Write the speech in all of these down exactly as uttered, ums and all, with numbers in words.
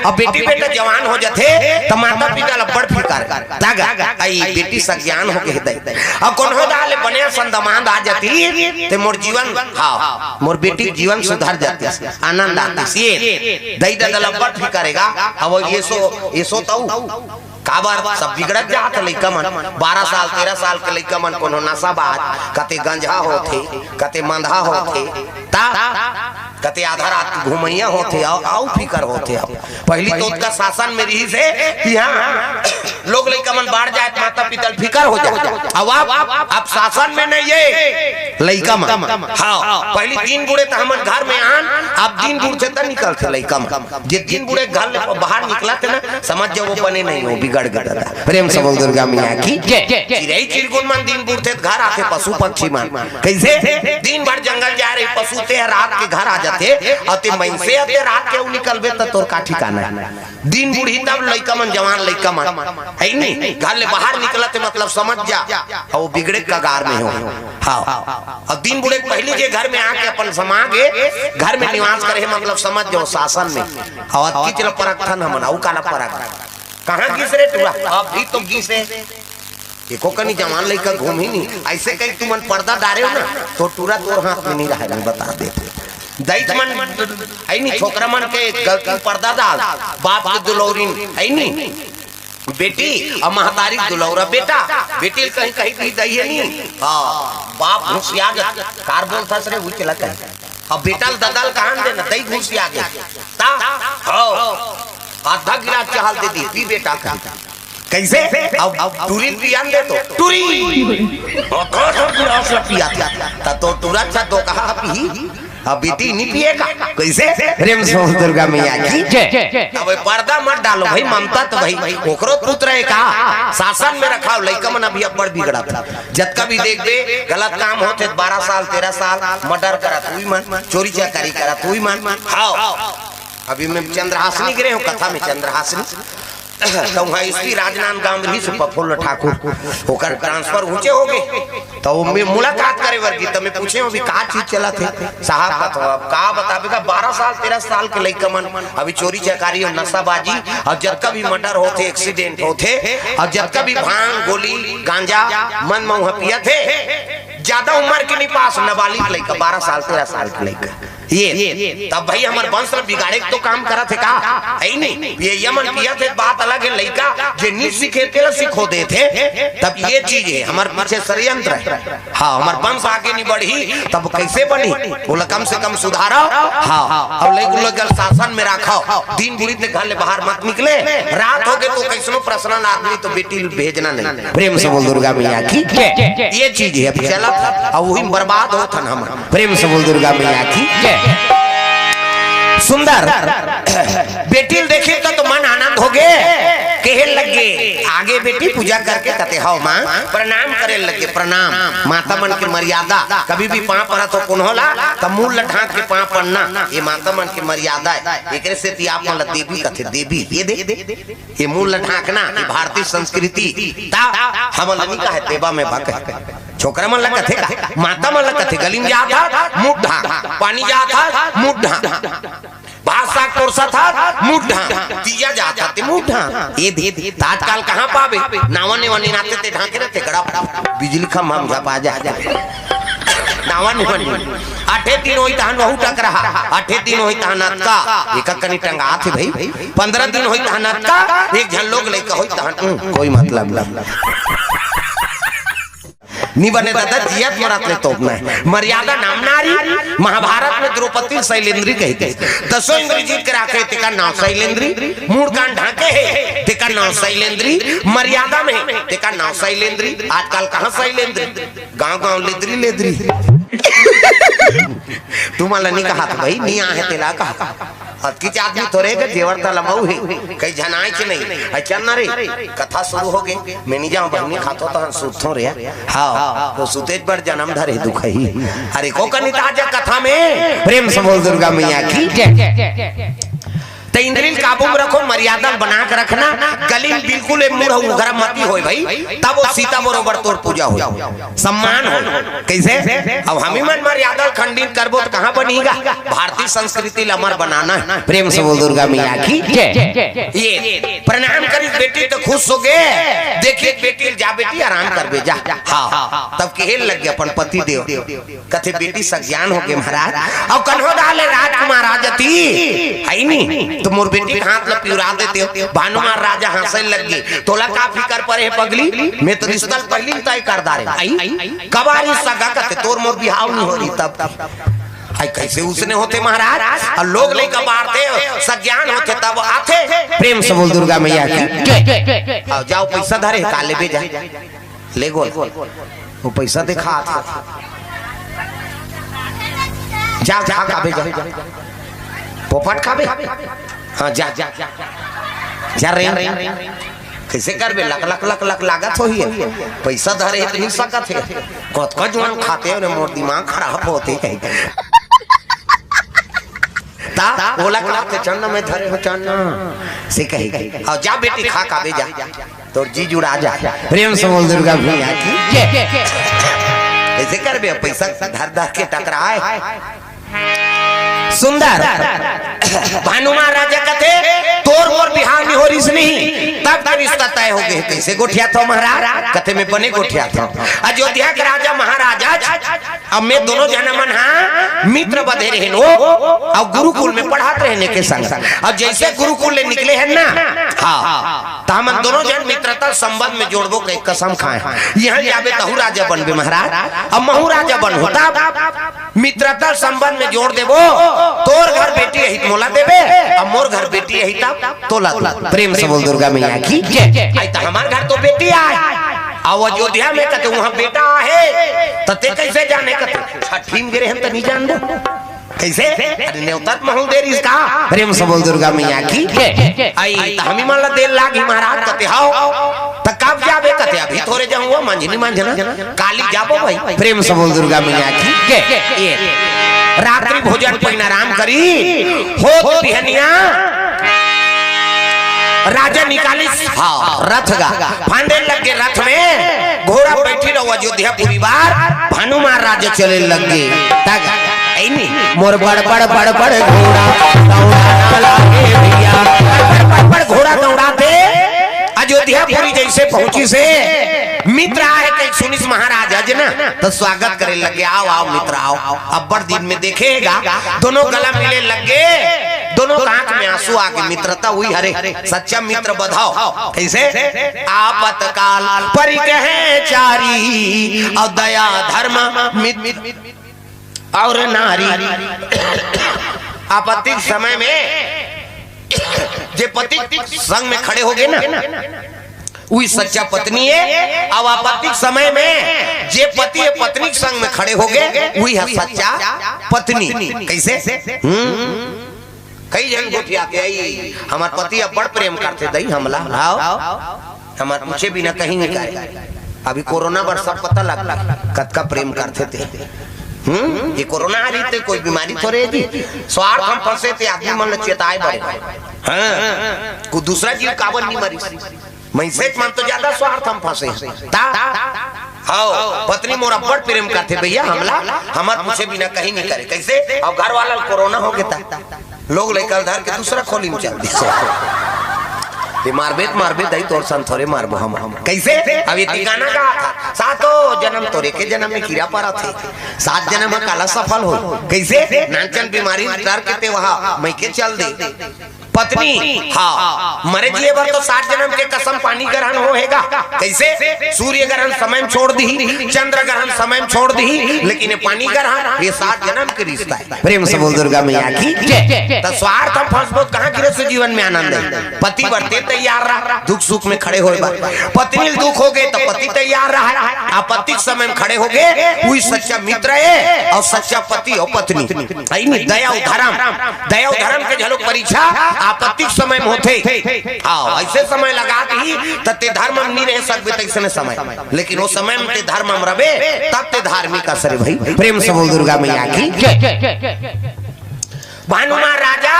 अब बेटी बेटा जवान हो जाथे, त माता पिता ल बड़ फिकर। तागा, आई बेटी सज्ञान हो गे हे दई। अब कोनो दाल बने संदमान आ जाती, ते मोर जीवन, हाँ, मोर बेटी जीवन सुधर जाती, आनंद आती। ये दई ददा ल बड़ फिकर हे गा। अब ये सो, ये सो तऊ काबर सब बिगड़त जात लइका मन। बारह साल, तेरह साल के लइका मन कोनो नशाबाज, कते गंजहा होथे, कते मंदहा होथे, ता कते आधा रात के घुमैया होथे, अउ, अउ फिकर होथे। अब पहिली तो ओतका शासन में रिहिस हे कि हाँ, लोग लइका मन बाढ़ जाए, माता पिता ल फिकर हो जाए। अब आप, आप शासन में नहीं, ये लइका मन। हाँ, पहिली दिन बुड़े त हमन घर में आन, अब दिन बुड़थे त निकलथे लइका मन। जे दिन बुड़े घर ले बाहर निकलथे ना, समझ जाओ वो बने नहीं हो, बिगड़ गे ददा। प्रेम से बोल दुर्गा मैया की जय। चिरई चिरगुन मन दिन बुड़थे त घर आथे, पशु पक्षी मन। कइसे? दिन भर जंगल जाए रही पशु, ते रात के घर आ जाथे, अउ ते मइनसे अते रात के अउ निकलबे त तोर का ठिकाना हे? दिन बुड़ही तब लइका मन, जवान लइका मन, हे नी? घर ले बाहर निकलथे, मतलब समझ जा, अउ वो बिगड़े कगार में हो। हाँ, अउ दिन बुड़े पहिली जे घर में आके अपन समा गे, घर में निवास करे हे, मतलब समझ जाओ शासन में। अउ अतकी चलो परखथन हमन, अउ काला परख? कहाँ गिस रे टूरा? अभी तो गिस हे। एको कनी जवान लइका घूमही नहीं। अइसे कहीं तुमन पर्दा डारे हो ना, तो टूरा तोर हाथ में नहीं रहे, मैं बता देथे। दई मन, हे नी, छोकरा मन के गलती पर्दा डाल, बाप के दुलौरिन, हे नी, बेटी अउ महतारी के दुलौरा बेटा, बेटी ल कहीं कहीं भी दई हे नी। हाँ, बाप घुसिया गे, कार बोलथस रे, उचला कहीं। अब बेटा ल ददा ल कहाँ देना, दई घुसिया गे। ता, हो, आधा गिलास चाह ल दे दी, पी बेटा कहीं। कइसे? अब, अब टूरी ल पियान दे तो, टूरी! अउ कहाँ सब गिलास ल पिया था? ता तो टूरा अच्छा दो कहा पी, अब बेटी नहीं पिएगा। कइसे? प्रेम से बोल दुर्गा मैया की जय। अब पर्दा मत डालो भाई, ममता तो भाई, ओकरो पुत्र हे का? शासन में रखाओ, लइका मन अभी अब्बड़ बिगड़त। जतका भी देखबे, गलत काम होथे, बारह साल, तेरह साल, मर्डर करत हुई मन, चोरी चकारी करत हुई मन। हाँ, अभी मैं चंद्रहासिनी गे रहेंव, कथा में चंद्रहासिनी, त उहाँ एसपी राजनांदगांव रिहिस प्रफुल्ल ठाकुर, ओकर ट्रांसफर ऊंचे हो गे। त वो मैं मुलाकात करे बर गे, त मैं पूछेंव, "अभी का चीज चलत हे?" साहब कथे, "अब का बताबे गा, बारह साल, तेरह साल के लइका मन अभी चोरी चकारी अउ नशाबाजी, अउ जतका भी मर्डर होथे, एक्सीडेंट होथे, अउ जतका भी भांग, गोली, गांजा, मन मउहा पियत हे, जादा उमर के नहीं पास, नाबालिग लइका, बारह साल, तेरह साल के लइका।" ये, तब भाई हमर वंश ल बिगाड़े के तो काम करत हे का? हे नहीं? ये, ये मन पियत हे, बात अलग हे, लइका जे नहीं सीखे तेला सिखो देथे। तब ये चीज हे, हमर पीछे षड्यंत्र हे। हाँ, हमर वंश आगे नहीं बढ़ही, तब कइसे बनही? ओला कम से कम सुधारो। हाँ, अउ लइका ल शासन में राखो। दिन बुड़िस त घर ले बाहर मत निकले, रात हो गे तो कइसनो पर्सनल आदमी तो बेटी ल भेजना नहीं। प्रेम से बोल दुर्गा मैया की जय। ये चीज हे, अभी चलत हे, अउ वही बर्बाद होथन हमन। प्रेम से बोल दुर्गा मैया की जय। सुंदर बेटी ल देखे त तो मन आनंद हो गे, कहे लग गे, "आगे बेटी पूजा करके।" कथे, "हव माँ।" प्रणाम करे लग गे, "प्रणाम।" माता मन के मर्यादा, कभी भी पाँव परत हो कोनो ला, त मूड़ ल ढांक के पाँव परना, ये माता मन के मर्यादा हे। एकरे सेती आप मन ल देवी कथे, देवी, ये दे, ये मूड़ ल ढांकना, ये भारतीय संस्कृति। त हमन ल नहीं कहे, देवा में बा कहे। छोकरा मन ल कथे का? माता मन ल कथे, गली में जात हस, मूड़ ढांक, पानी जात हस, मूड़ ढांक, भात साग परोसत हस, मूड़ ढांक, तीजा जात हस, ते मूड़ ढांक। ये दे, त आजकल कहाँ पाबे? नावा नेवा निनाते ते ढांके रथे, गड़ा बिजली खंभा में झपा जाय। नावा नेवा निनाते। आठे दिन होही तहन वहू टकरहा, आठे दिन होही तहन अतका, एका कनी टंगात हे भाई, पंद्रह दिन होही तहन अतका, एक झन लोग लइका होही तहन, उम, कोई मतलब नहीं। नी बने ददा, जियत मरत ले तोपना हे। मर्यादा नाम नारी, महाभारत में द्रौपदी ल शैलेंद्री कहिथे। दसों इंद्री जीत के राखे, तेकर नाव शैलेंद्री। मूड़ कान ढांके हे, तेकर नाव शैलेंद्री। मर्यादा में, तेकर नाव शैलेंद्री। आजकल कहाँ शैलेंद्री? गांव गांव लेदरी लेदरी। तुमन ल नी कहत भाई, नी आहे तेला कहा। अतकीच आदमी थोरे के जेवर त लमऊ हे, कई झनाएच नहीं। अई चल ना रे, कथा शुरू हो गे। मैं नी जांव बहिनी, खाथों तहन सुतथों रे। हाँ, तो सुतेच बर जनम धरे दुखही। अरे को कनिता जा कथा में। प्रेम से बोल दुर्गा मैया की जय। त इंद्री ल काबू में रखो, मर्यादा ल बना के रखना। गली में बिल्कुल ए मुंह उघरा मती होय भाई, तब वो सीता बरोबर तोर पूजा होय, सम्मान होय। कइसे? अब हमी मन मर्यादा ल खंडित करबो त कहां बनही गा? भारतीय संस्कृति ल अमर बनाना हे। प्रेम से बोल दुर्गा मैया की जय। ये प्रणाम करिस बेटी त खुश होगे, देखिस बेटी ल, जा बेटी आराम करबे जा। हां, तब कहे लग गे अपन पति देव, कथे बेटी सज्ञान होगे महाराज। अउ कन्हो डाले राजकुमार राज अति, हे नी? त मोर बेटी के हाथ ल पिउरा देतेव। भानुमान राजा हंसे लग गे, तोला का फिकर परे हे पगली, मैं तो रिश्ता ल पहिली तय कर डारेंव। अई, कब आ रही सगा? कथे तोर मोर बिहाव नइ हो रही तब। अई कइसे उसने होथे महाराज? अउ लोग लइका बारथे, सज्ञान होथे तब आथे। प्रेम से बोल दुर्गा मैया की जय। अउ जाव पइसा धरे हे, का लेबे जा। ले गोल, वो पइसा देखा आथे। जा, जा, खाबे जा। पोपट खाबे? हां, जा, जा, जा रे। कइसे करबे? लक, लक, लक, लक लागत होही। पइसा धरे हे त नइ सकत हे। कतका जुआन खाथे हे रे, मोर दिमाग खराब होथे कहिके। त ओला कहिथे चन्ना मैं धरे हों चन्ना। से कहिके। अउ जा बेटी खा, खाबे जा। तोर जी जुड़ा जाय। प्रेम से बोल दुर्गा मैया की जय। कइसे करबे? पइसा धर धर के टकराय। सुंदर। भानुमान राजा कथे, तोर मोर बिहाव नइ हो रिहिस नहीं, तब के रिश्ता तय होगे। कइसे गोठियाथव महाराज? कथे मैं बने गोठियाथव। अयोध्या के राजा महाराजा, अब मैं दोनों झन मन हा मित्र बधे रहेन ओ, अउ गुरुकुल में पढ़त रहेन एके संग। अब जइसे गुरुकुल ले निकले हन ना, हां, त हमन दोनों झन मित्रता संबंध में जोड़बो कहिके कसम खाए हन। इहां जाबे तहूं राजा बनबे महाराज, अब महूं राजा बनहूं, तब मित्रता संबंध में जोड़ देबो। तोर घर बेटी अही त मोला देबे, अउ मोर घर बेटी अही तब तोला देबो। प्रेम से बोल दुर्गा मैया की जय। अई त हमर घर तो बेटी आय, अउ अयोध्या में कथे उहां बेटा आहे, त तें कइसे जाने? कथे छठी में गे रहेन त नइ जानंव। कइसे? अरे नेवता त महूं दे रिहिस का? प्रेम से बोल दुर्गा मैया की जय। अई त हमी मन ला दे ल लागही महाराज। कथे हव। त कब जाबे? कथे अभी थोरे जाहूं, मंझनी मंझना, काली जाबो भाई। प्रेम से बोल दुर्गा मैया की जय। ये रात्रि भोजन पहिन आराम करी, होत बिहनिया राजा निकालिस, हां, रथ गा। फांदे लग गे रथ में, घोड़ा बइठिस अउ अयोध्यापुरी बार भानुमान राजा चले लग गे। तक अइनी मोर बड़ बड़ बड़ बड़ घोड़ा दौड़ाना लागे भैया। बड़ बड़ घोड़ा दौड़ाथे, अयोध्यापुरी जइसे पहुंचिस हे, मित्र आए कहिके सुनिस महाराज अज ना, त स्वागत करे लग गे, आव आव मित्र आव, अब्बड़ दिन में देखे हे गा। दोनों गला मिले लग गे, दोनों के आंख में आंसू आ गे। मित्रता उही हरे, सच्चा मित्र बधाव। कइसे? आपतकाल परिकहे चारी, अउ दया धर्म मित, अउ नारी। आपत्ति के समय में जे पति संग में खड़े होगे ना, उही सच्चा पत्नी हे। अउ आपत्ति के समय में जे पति हे पत्नी के संग में खड़े होगे, उही हे सच्चा पत्नी। कइसे? हम्म। कई झन गोठियाथे, "अई, हमर पति अब्बड़ प्रेम करथे दई हमला, हाव, हमर पूछे बिना कहीं नइ करे।" अभी कोरोना बर सब पता लग गे, कतका प्रेम करथे ते। हम्म, ये कोरोना आ रही ते कोई बीमारी थोरे हे जी, स्वार्थ में फंसे ते आदमी मन ल चेताए बर। हां, कोई दूसरा जीव काबर नइ मरिस? मइनसे मन तो ज्यादा स्वार्थ में फंसे हे। त हव, पत्नी मोर अब्बड़ प्रेम करथे भैया, हमला, हमर पूछे बिना कहीं नइ करे। कइसे? अउ घर वाला ल कोरोना होगे त लोग लइका ल धर के दूसरा खोली में चल दिस। ते मारबे त मारबे दई, तोर सन थोरे मारबो हम। कइसे? अब ये गाना गाथे, सातो जनम तोर एके जनम में कीरा परथे, सात जनम में काला सफल हो। कइसे? नानचन बीमारी डर के ते उहां मइके चल दे। पत्नी, हां, मरे जिए बर तो सात जनम के कसम पानी ग्रहण होहे गा। कइसे? सूर्य ग्रहण समय में छोड़ दिही, चंद्र ग्रहण समय में छोड़ दिही, लेकिन ये पानी ग्रहण, ये सात जनम के रिश्ता हे। प्रेम से बोल दुर्गा मैया की जय। त स्वार्थ में फंसबो त कहां गृहस्थ जीवन में आनंद हे? पति बर ते तैयार रह, दुख सुख में खड़े होय बर। पत्नी ल दुख होगे त पति तैयार रह, आपत्ति के समय में खड़े होगे, उही सच्चा मित्र हे अउ सच्चा पति अउ पत्नी। अइनी दया अउ धर्म, दया अउ धर्म के घलो परीक्षा आपत्ति के समय में होथे। हां, अइसे समय लगा दिही त ते धर्म में नइ रह सकबे, तइसने समय। लेकिन ओ समय में ते धर्म में रबे, तब ते धार्मिक असरे भई। प्रेम से बोल दुर्गा मैया की जय। भानुमान राजा,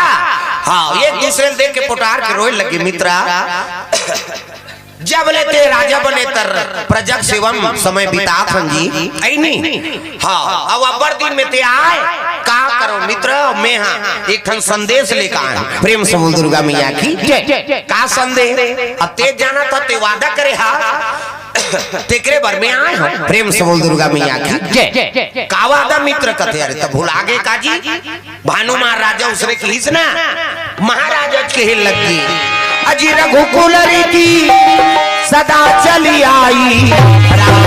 हाँ, एक दूसरे ल देख के पोटार के रोए लगे, मित्रा। जब ले ते राजा बने तर प्रजक सेवम समय बितात हन जी, अइनी। हाँ, अब अब्बड़ दिन में ते आय, का करो मित्र, मैं हाँ एक ठन संदेश लेके आय। प्रेम से बोल दुर्गा मैया की जय। का संदेश? अब ते जाना था, ते वादा करे हा, तेकरे बर में आय हूँ। प्रेम से बोल दुर्गा मैया की जय। का वादा मित्र कथे? अरे त भुला गे का जी? भानुमान राजा उसने किहिस ना, महाराज अज कहे लग गे, अजी रघुकुल रीति सदा चली आई, राम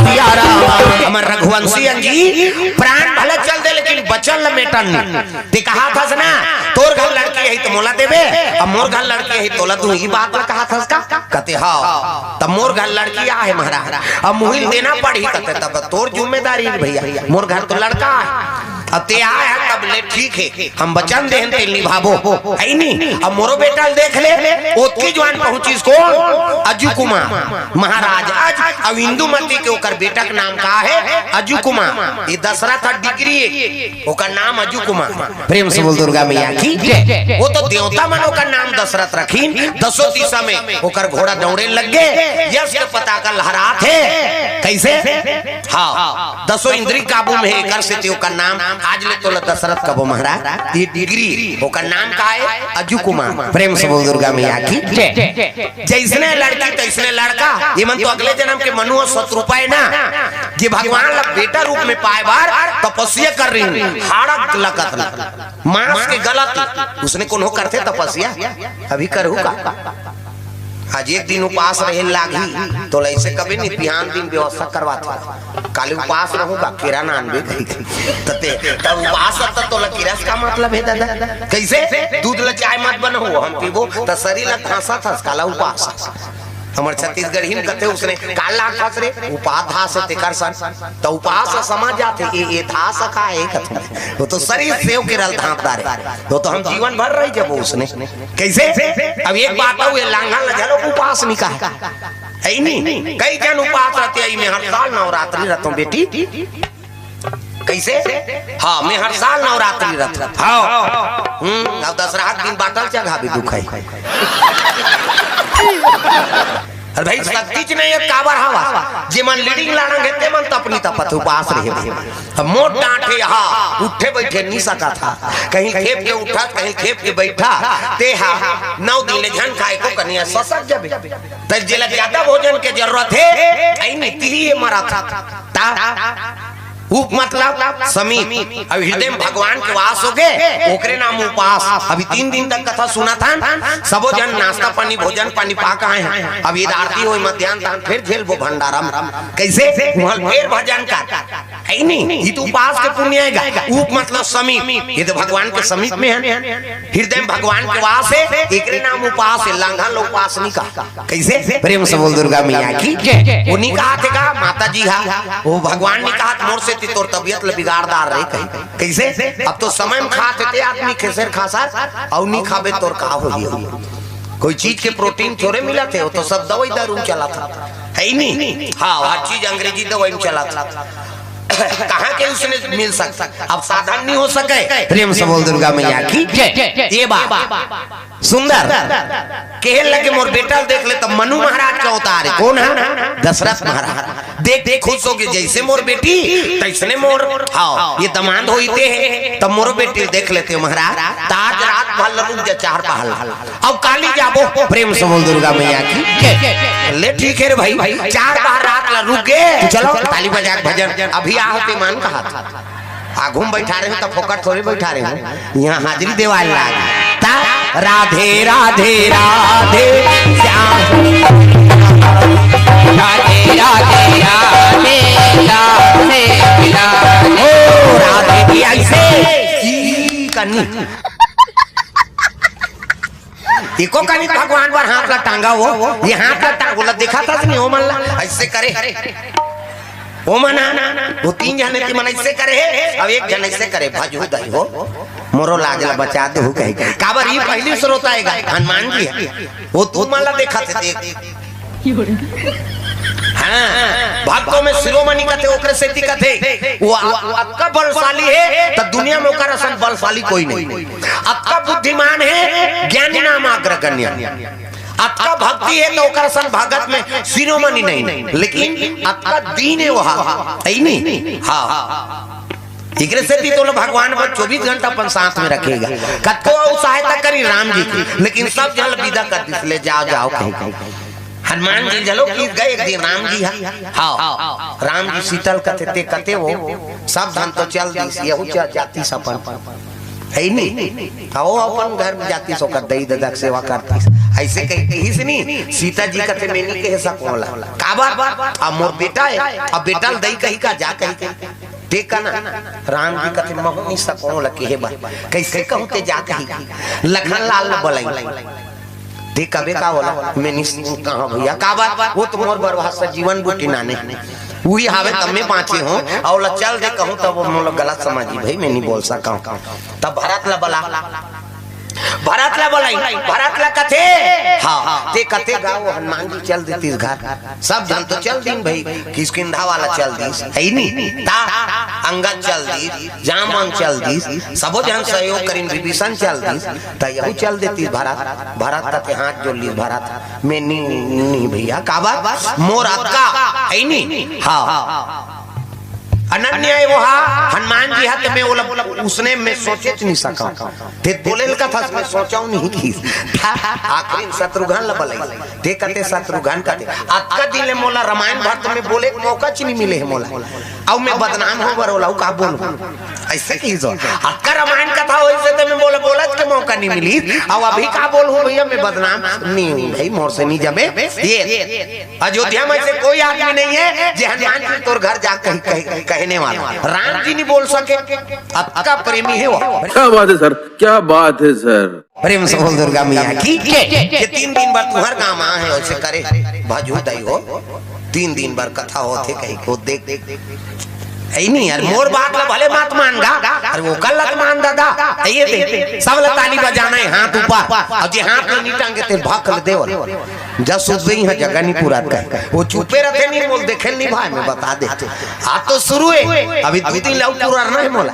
सिया राम। हमर रघुवंशी अंग जी प्राण भले चल दे लेकिन बचन ल मेटन नहीं। ते कहा थस ना, तोर घर लड़की है तो मोला देबे, अब मोर घर लड़की है तोला, तू ही बात ल कहा थस का? कथे हाँ, तब मोर घर लड़की आहे महाराज, अब मुहिल देना पड़ही। कथे तब तोर जिम्मेदारी है भैया, मोर घर तो लड़का है। अब ते आय है तब ले ठीक है, हम बचन देहन ते निभाबो, है नी? अब मोरो बेटा ल देख ले, ओतकी जुवान पहुंचिस कोन? अजू कुमार महाराज। अज अब इंदुमती के ओकर बेटा के नाम का है? अजू कुमार। ये दशरथ ह डिग्री है, ओकर नाम अजू कुमार। प्रेम से बोल दुर्गा मैया की जय। वो तो देवता मन ओकर नाम दशरथ रखिन, दसों दिशा में ओकर घोड़ा दौड़े लग गे, यश के पताका लहरात हे। कैसे? हाँ, दसों इंद्री काबू में हे, एकर सेती ओकर नाम आज ले तोला दशरथ कबो महाराज, ये डिग्री, ओकर नाम का है? अजू कुमार। प्रेम से बोल दुर्गा मैया की जय। जैसने लड़की तैसने लड़का, ये मन तो अगले जन्म के मनु अउ शतरूपा है ना, जे भगवान ला बेटा रूप में पाए बर तपस्या कर रही, हाड़क लकत ला, मांस के गलत, उसने कोनो करथे तपस्या? अभी करहू का? आज एक दिन उपास रहे लागही, तोला ऐसे कभी नहीं, बिहान दिन व्यवस्था करवाथे। काली उपास रहूं का, केरा नानबे कही थी। तते, तब उपास रहता तोला केरा से का मतलब है दादा? कैसे? दूध ला चाय मत बनाओ, हम पीबो, त शरीर ला घासा था, काला उपास। हमर छत्तीसगढ़ी में कथे उसने, "काला घास रे, उपास धास है तेकर सन।" त उपास ला समझ जाथे, ये, ये धास का है कथे। वो तो शरीर सेव के रल धांत डारे। वो तो हम जीवन भर रह जबो उसने। कैसे? अब एक बात हो, ये लांघन ल घलो उपास नहीं कहे। है नहीं? कई जन उपास रहते हैं, मैं हर साल नवरात्रि रहता हूँ बेटी। कैसे? हाँ, मैं हर साल नवरात्रि रहता हूँ। हाँ। हम्म, अब दशहरा के दिन बाटल चघा भी दुख है। अरे भाई, शक्ति च नहीं है, काबर हवा? जे मन लीडिंग लाड़ंग है, ते मन तपनी तपत उपास रहे। अब मोट डांट है, हाँ, उठे बैठे नहीं सका था। कहीं खेप के उठा, कहीं खेप के बैठा, ते हा, नौ दिन ले झन खाए को कनिया ससक जबे। त जेला ज्यादा भोजन के जरूरत है, ऐ नीति ही ये मरा था। ता, उप मतलब समीप। अब हृदय में भगवान के वास हो गए, ओकरे नाम उपास। अभी तीन दिन तक कथा सुना था, सबो जन नाश्ता पानी, भोजन पानी पा के आए हैं। अब ये आरती होई, मध्यान्ह दान, फिर झेलबो भंडारा में। कैसे? वहाँ फिर भजन कर। है नहीं, ये तो उपास के पुण्य आएगा। उप मतलब समीप, ये तो भगवान के समीप में है, हृदय में भगवान के वास है, एकरे नाम उपास है, लांघा लो उपास नहीं कहा। कैसे? प्रेम से बोल दुर्गा मैया की जय। वो नहीं कहा थे का माता जी हा, वो भगवान नहीं कहा था, मोर सेती तोर तबियत ल बिगाड़दार रहे कहीं। कैसे? अब तो समय में खात हे ते आदमी खेसेर खासर, अउ नहीं खाबे तोर का होही? कोई चीज के प्रोटीन थोड़े मिलत हे, वो तो सब दवाई दारू में चलत हे, है ही नहीं। हाँ, हर चीज अंग्रेजी दवाई में चलत हे। कहाँ के उसने मिल सकता? अब साधन नहीं हो सके। प्रेम से बोल दुर्गा मैया की जय। ये बात सुंदर। कहे लगे, मोर बेटा ल देख ले, तब मनु महाराज का अवतार है। कौन है? दशरथ महाराज। देख, देख, खुश हो गए, जैसे मोर बेटी, तैसने मोर, हाँ, ये दमांद होइते हैं, तब मोरो बेटी ल देख लेते हो महाराज। त आज रात भर ल रुक जा, चार पहर ल। अब काली जाबो, प्रेम से बोल दुर्गा मैया की जय। ले ठीक है रे भाई, चार पहर रात ल रुक गए, तो चलो ताली बजा के भजन, अभी आहते मान कहा था। आगू में बैठा रहे हो तो फोकट थोड़ी बैठा रहे हो, यहाँ हाजिरी देवाल लाग। ता राधे राधे राधे श्याम। राधे राधे राधे राधे राधे। ओ राधे की ऐसे ई करनी। एको कनी भगवान बर हाथ ला टांगा हो, ये हाथ ला टांगो ला देखा था नहीं, ओमन ला ऐसे करे। ओमन आ, वो तीन जने ती मन ऐसे करे हे, अब एक जन ऐसे करे, "भजहू दई हो, मोरो लाज ला बचा दहू," कहे। काबर ई पहली श्रोता आएगा, हनुमान जी है। वो तू मन ला देखा थे, देख। हाँ, भक्तों में शिरोमणि कथे, ओकरे सेती कथे। वो अतका बलशाली हे, त दुनिया में ओकर असन बलशाली कोई नहीं। अतका बुद्धिमान हे, ज्ञानी नाम अग्रगण्य। अतका भक्ति हे, त ओकर असन भगत में शिरोमणि नहीं। लेकिन अतका दीन हे वहा, हे नहीं? हाँ। एकरे सेती तोला भगवान बस चौबीस घंटा अपन साथ में रखेगा। कतको अउ सहायता करी राम जी की, लेकिन सब झन ल बिदा कर दिस, ले जाव, जाव कहि के। हनुमान जी घलो किस गे एक दिन राम जी ह। हाँ, राम जी सीता ल कथे, ते कथे वो, सब झन तो चल दिस, यहू चल जातिस अपन। हे नहीं? हाँ, वो अपन घर में जातिस, ओकर दई ददा के सेवा करतिस। अइसे कहि, कहिस नहीं, सीता जी कथे, मैं नहीं कहि सकंव ओला। काबर? अब मोर बेटा हे, अब बेटा ल दई कहि का, जा कहि का। ते का ना, राम जी कथे, महूं नहीं सकंव ओला कहे बर। कइसे कहूं, ते जा कहि। लखन लाल ल बलई। ते कबे का ओला, मैं नहीं कहंव भइया, काबर? वो तो मोर बर वहा सजीवन बूटी नाने। उही हावे तब मैं बांचे हंव, अउ ओला चल दे कहूं तब वो मोला गलत समझही, भई मैं नहीं बोल सकंव। तब भरत ल बला। भरत ला बोलाई, भरत ला कथे, हाँ, ते कथे गा वो हनुमान जी चल देतिस घर, सब झन तो चल दीन भई, किष्किंधा वाला चल दीस, हे नहीं? ता अंगद चल दीस, जामवंत चल दीस, सबो झन सहयोग करिन, विभीषण चल दीस, त यहू चल देतिस भरत। भरत कथे हाथ जोड़ लीस भरत, मैं नहीं, नहीं भइया, काबर? मोर अतका, हे नहीं? हाँ। अनन्य हे वो हा, हनुमान जी हा, त मैं ओला उसने मैं सोचेच नहीं सकंव। ते बोले ल कथस, मैं सोचंव नहीं कि आखिरी शत्रुघ्न ला बलई। ते कथे शत्रुघ्न कथे, अतका दिन ले मोला रामायण भर त मैं बोले के मौकाच नहीं मिले हे मोला। अउ मैं बदनाम हों बर ओला, अउ का बोलहूं? अइसे कहिस ओ। अतका रामायण कथा होइस हे त मैं बोला, बोलच के मौका नहीं मिलिस। अउ अभी का बोलहूं भइया, मैं बदनाम नहीं हूं भई, मोर से नहीं जमे। ये अयोध्या में से कोई आदमी नहीं है जे हनुमान जी तोर घर जा कही, कही, कहने वाला। राम जी नहीं बोल सके, अतका प्रेमी हे वो। क्या बात है सर, क्या बात है सर। प्रेम से बोल दुर्गा मैया की। ये तीन दिन बर तुंहर गांव आए हे, अइसे करे भजू दई हो, तीन दिन बर कथा होथे कही को देख, देख। हे नहीं यार, मोर बात ला भले मत मान गा, अरे वो कल मत मान दादा, ये दे, सब ला ताली बजाना हे, हाथ ऊपर, अउ जे हाथ ला नहीं टांगे ते भक ले देवल। जस उस दे इहां जगह नहीं पुरात का। वो चुपे रथे नहीं, मोल देखे नहीं भाई, मैं बता दे। आज तो शुरू हे, अभी दू दिन ले अउ पुराना हे मोला।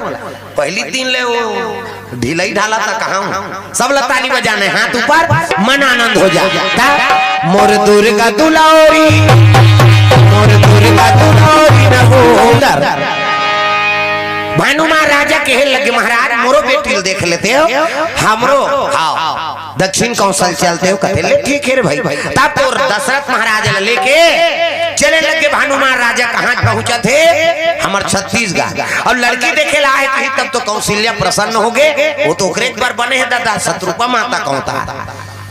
पहली दिन ले वो ढिलई ढाला था कहां हूं। सब ला ताली बजाना हे, हाथ ऊपर, मन आनंद हो जा। ता, मोर दुर्गा दुलारी, मोर दुर्गा दुलारी ना हो। सुंदर। भानु महाराजा कहे लगे, महाराज, मोरो बेटी ल देख लेते हो, हमरो, हाँ। दक्षिण कौशल चलते हो, कथे ले ठीक हे रे भई। तब तो दशरथ महाराज ला लेके चले लगे भानु महाराजा, कहां पहुंचत हे? हमर छत्तीसगढ़। अउ लड़की देखे ला आए कही, तब तो कौशल्या प्रसन्न हो गे, वो तो ओकरे बर बने हे दादा, शतरूपा माता कहूं ता।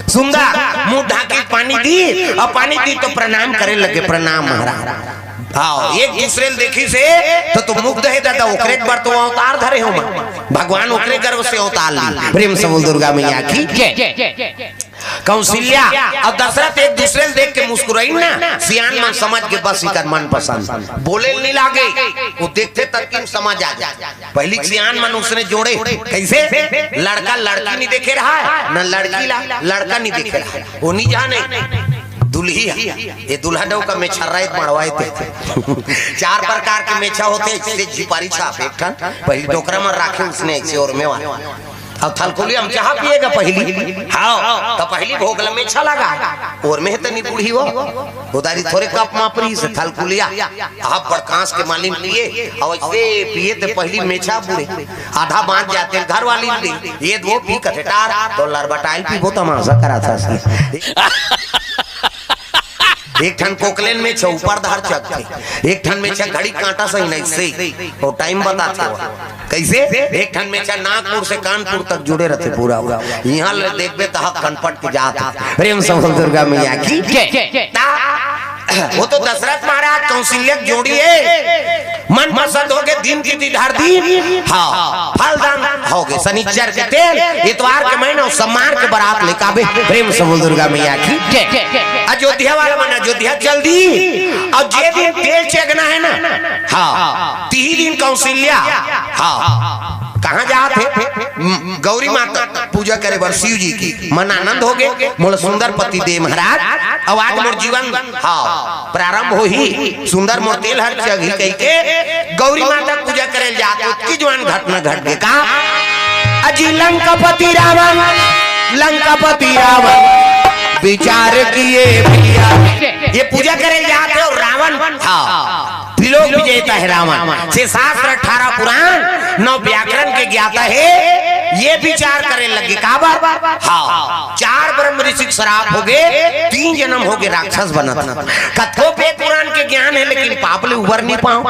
सुंदर, मुंह ढांकी पानी दी, अउ पानी दी तो प्रणाम करे लगे, प्रणाम महाराज। हाँ, एक दूसरे ल देखिस हे, त तो मुग्ध हे दादा, ओकरे बर तो अवतार धरे हों मैं। भगवान ओकरे गर्भ से अवतार ली। प्रेम से बोल दुर्गा मैया की जय। कौशल्या अउ दशरथ एक दूसरे ल देख के मुस्कुराइन ना, सियान मन समझ गे बस इकर मनपसंद। बोले ल नहीं लागे, वो देखथे तक किन समझ आ जाय। पहली सियान मन उसने जोड़े, कइसे? लड़का लड़की नहीं देखे रहा हे, ना लड़की ला लड़का नहीं देखे रहा हे। वो नहीं जाने, दुल्ही हे। ये दूल्हा डउका मेछर्रा हे त मड़वा हे ते। चार प्रकार के मेछा होथे, अइसे झिपारी छाप एक ठन, पहली डोकरा मन राखे उसने अइसे ओरमे वाला। अउ थलकुलिया म चाहा पिएगा पहली, हाँ, त पहली भोग ल मेछा लगा, ओरमे हे तनी बूढ़ी वो, उधारी थोरे कप मा परी से थलकुलिया, आप बड़ कांस के मालिन पिए, अउ अइसे पिए ते पहली मेछा बूढ़े, आधा बांच जाथे घर वाली ले, ये दो पी कथे टार, तो लरबटाइल पीबो तमाशा करा था। एक ठन कोकलेन मेछा ऊपर धार चघथे, एक ठन मेछा घड़ी कांटा सही नहीं से, वो टाइम बताथे वो। कइसे? एक ठन मेछा नागपुर से कानपुर तक जुड़े रथे पूरा, पूरा। इहां ले देखबे त हक कनपट के जात हे। प्रेम से बोल दुर्गा मैया की जय। ता-, वो तो दशरथ महाराज कौशल्या के जोड़ी हे। मन पसंद हो गे, दिन तिथि धर दीन, हाँ, फलदान हो गे, शनिचर के तेल, इतवार के महीना अउ सोमवार के बरात लेके आबे। प्रेम से बोल दुर्गा मैया की जय। अयोध्या वाला मन अयोध्या चल दीन, अउ जे दिन तेल चघना हे ना, हाँ, तिही दिन कौशल्या, हाँ, कहाँ जात हे? म, गौरी माता पूजा करे बर शिव जी के। मन आनंद होगे, मोला सुंदर पति दे महाराज, अउ आज मोर जीवन, हाँ, प्रारंभ होही, सुंदर मोर तेल हर चघी कहिके गौरी माता पूजा करे जात, ओतकी जुवान घटना घट गे का। अजी लंकापति रावण, लंकापति रावण विचार किए भैया। ये पूजा करे जात हे अउ रावण, हाँ, त्रिलोक विजेता हे रावण। छह शास्त्र, अठारह पुराण, नौ व्याकरण के ज्ञाता हे। ये विचार करे लगे काबर? हाँ, चार ब्रह्म ऋषि के श्राप होगे, तीन जन्म होगे राक्षस बनत। कतको वेद पुराण के ज्ञान हे, लेकिन पाप ले उबर नहीं पाओ।